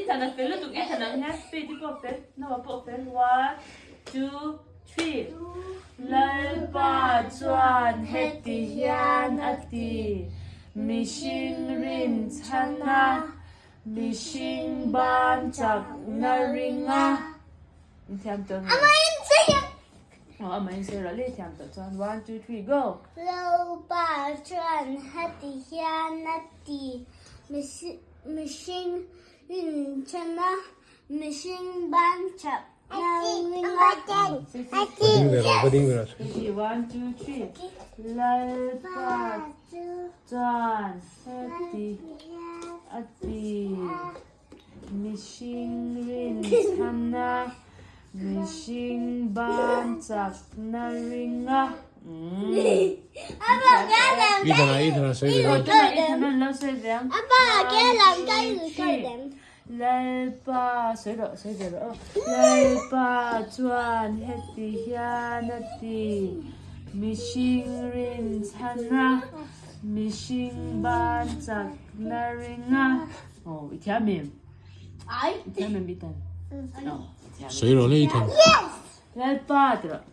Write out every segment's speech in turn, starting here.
Ethan a fel lutuk Ethan ang hian Faith-i pawh a fel, Noah pawh a fel. One, two, three. Lalpa chuan heti hian a ti, Mihring rin chhan a, mihring ban chakna ring a. Inthiam tawh nge? Aw amah in sawi rawh le thiam tawh chuan one two three go. Lalpa chuan heti hian a ti, Mihring rin chhan a, mihring ban chakna ring a. Va ding ve rawh, va ding ve rawh. One two three Lalpa chuan heti a ti. Mihring rin chhana, mihring ban chakna ringa. Ethan a, Ethan a sawi ve dawn. Ethan a lo sawi ve ang. Lalpa, sawi rawh, sawi ve rawh aw. Lalpa chuan heti hian a ti, mihring rin chhana, mihring ban chakna ringa. Aw, i thiam em? Ai. I thiam em Ethan? Aw, i thiam. Sawi rawh le Ethan. Yes! Lalpa ti rawh.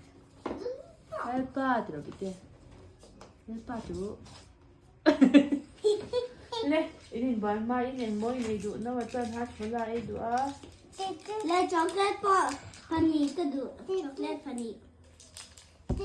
Lalpa ti rawh Bite. Lalpa ti rawh. Le, in inbuai hma in engmaw in ei duh no a chuan hajmola ei duh a. Le chocolate pawh pahnih ka duh. Chocolate pahnih.